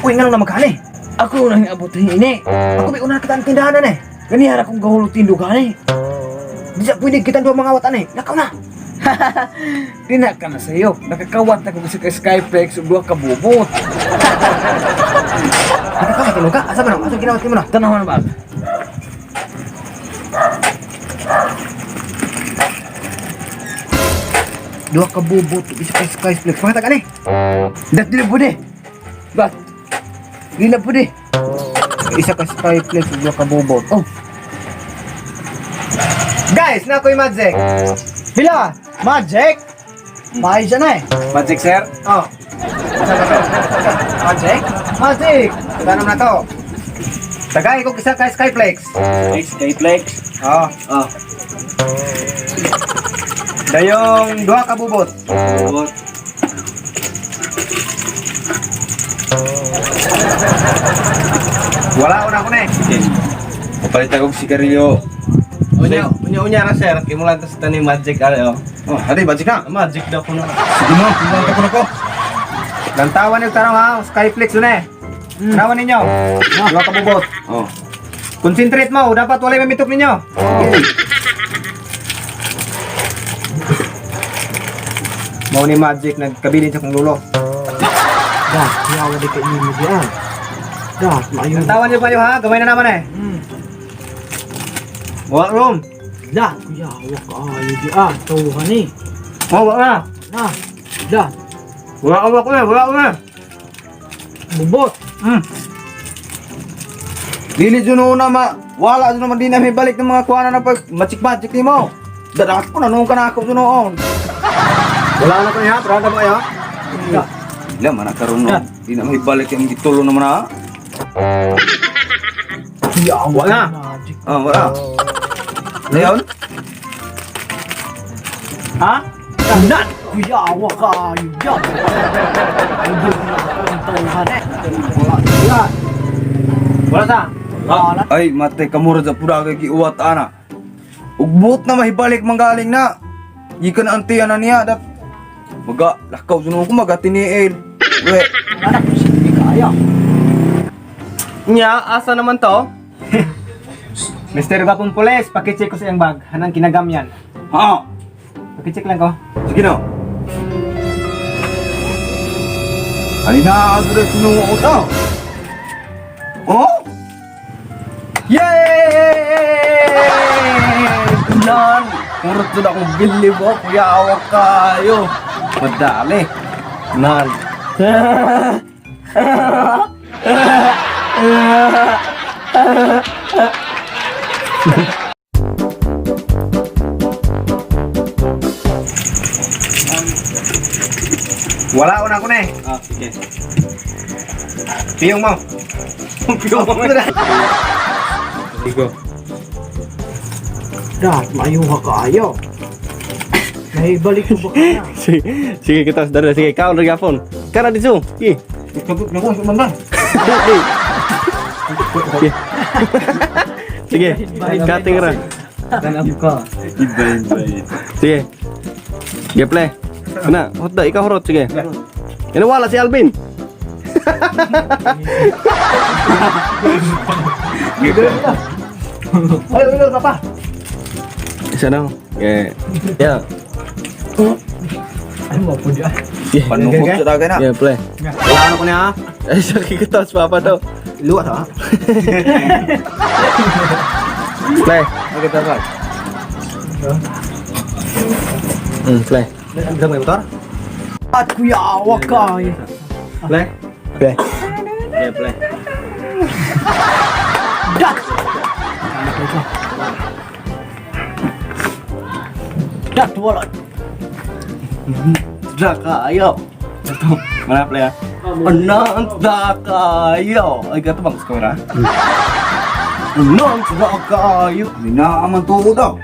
Uy, nga na magkani. Ako na ang abot ini. Ako may una kita ang tindahan na eh. Ganihan akong gahulog tindugan eh. Di sa pwede kita duha mga awat ani. Lakaw na. Di na ka na sa'yo. Nakakawat na kung sa Skyflex ug duha ka bubot. Nakakawat ka ka? Asa man? Asa ginawat mo na? Tanaw na ba? Duha ka bubot, isa ka Skyflex. Pangatag ani. Dat di na pwede. Bat. Di na pwede. Isa ka Skyflex ug duha ka bubot. Oh. Guys, na ako'y Magic. Bila, Magic. Maayos siya na eh. Magic, sir. Oh. Magic? Magic! Tanong na to. Tagay ko isa ka Skyflex. Skyflex. Oh. Oh. Dayong duha ka bubot. Bubot. Wala una ko na eh. Sige. Papalit ako og sigarilyo. Unya, unya, unya ra sir, kay mula ta sa taning magic ano. Oh, adi magic na. Magic daw kuno. Sige mo, tingnan ko na ko. Lantawan yung tanong ha, Skyflex yun eh. Tanawan ninyo. Duha ka bubot. Oh. Concentrate mo, dapat walay mamitok ninyo. Mao ni Magic nagkabilin sa kong lulo. Dah, yawa di kay nimo diyan. Dah, maayo. Lantawan niyo pa ha, gamay na naman eh. Wa room. Dah, yawa kaayo diyan. Tawhan ni. Oh, wa na. Na. Dah, Wala wa ko na, wala ko na. bubot. Dili jud na ma. Wala jud naman di na may balik ng mga kuana na pag magic-magic nimo. Dadak ko na nung ka na ako jud noon. Wala na ko niya, prada mo kayo. Dah, Dila man na karon no. Di na may balik ang gitulo naman na. yawa Wala. magic. Ah, wala. Leon? Ha? Na, yawa kaayo diyan. Ay, di ko na ang tawhan eh. Wala diyan. Wala sa. Wala. Ay, matay kamura sa pura kay giuwat ana. Ugbot na mahibalik manggaling na. Gikan ang tiyan na niya dat. Maga lakaw jud ko maga tiniil. We, Anak, sige kaya. Nya, asa naman to? Mr. Gapong Pulis, pakicheck ko sa iyang bag. Hanang kinagamyan. Ha? Pakicheck lang ko. Sige na. Ay na, agre sinuot ah. Oh? Yay! Nan! Purot na akong bilib oh, kuya awak kayo. Madali. Nan. Wala una ko na eh. Ah, sige. Piyong mo. Piyong mo. Sige. Dah, maayo ka kaayo. Naibalik ko ba ka na? Sige, sige kita saudara, sige kau lagi phone. Kara di su. Ki. Sige. Sige, cutting ra. Sige. Sige, play. Na, hotda ikaw horot sige. Ini wala si Alvin. Ay, ulo ka pa. Isa na. Okay. Ya. Ay, mo po diyan. Sige. Panuhot sa dagay na. Ya, play. Wala na ko na ha. Ay, sakit kita sa papa to. Luwa ta. Play. Okay, tara. Play. Bisa mo motor? At kuya, awa kaayo. Play. Play. Ya, play. Dah. Dah, wala. Dakayo. Ito, mana play ah? Anong dakayo? Ay, gato bang sa kamera? Anong dakayo? Ay na, aman tuo daw.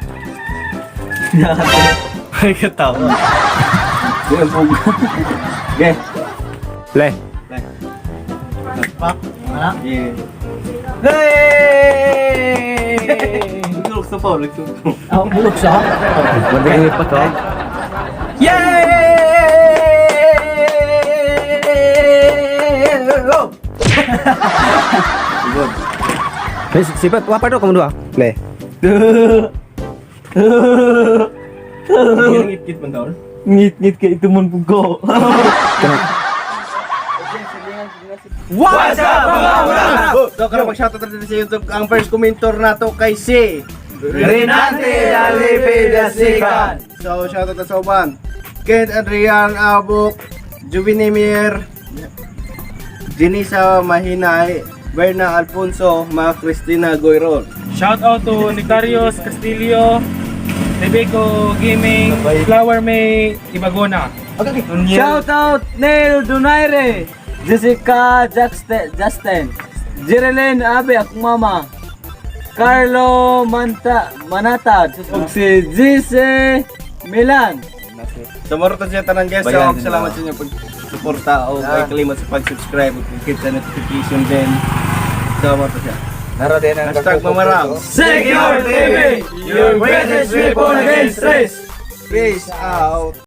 Ay, katawa. Okay. Play. Play. Pa, wala. Yeah. Hey! Lulok sa pa, lulok sa pa. Ah, bulok sa. Madali pa to. Yay! Oh! Good. Sipat, wapa do kamu dua. Play. Ngit-ngit man daw. Ngit-ngit kay ito man pugo. What's up, mga mura? So, karon mag-shoutout natin sa YouTube ang first commenter nato kay si Renante Dalipe Dasikan. So, shoutout na sa uban. Kent Adrian Abok, Juvenimir, Jenisa Mahinay, Berna Alfonso, Ma Cristina Goiron. Shout out to Nectarios Castillo, Rebeco Gaming, Flower May Ibagona. Shout out Neil Donaire, Jessica Justin, Jereline Abe, akong mama, Carlo Manta Manatad, ug si Gise Milan. So, maro to siya tanan, guys. So, Bayan. salamat sa inyo pag-suporta o kay kalimot sa pag-subscribe ug hit sa notification bell. So, maro to siya. Nara din ang #Mamarang. Secure TV, your greatest weapon against stress. Peace out.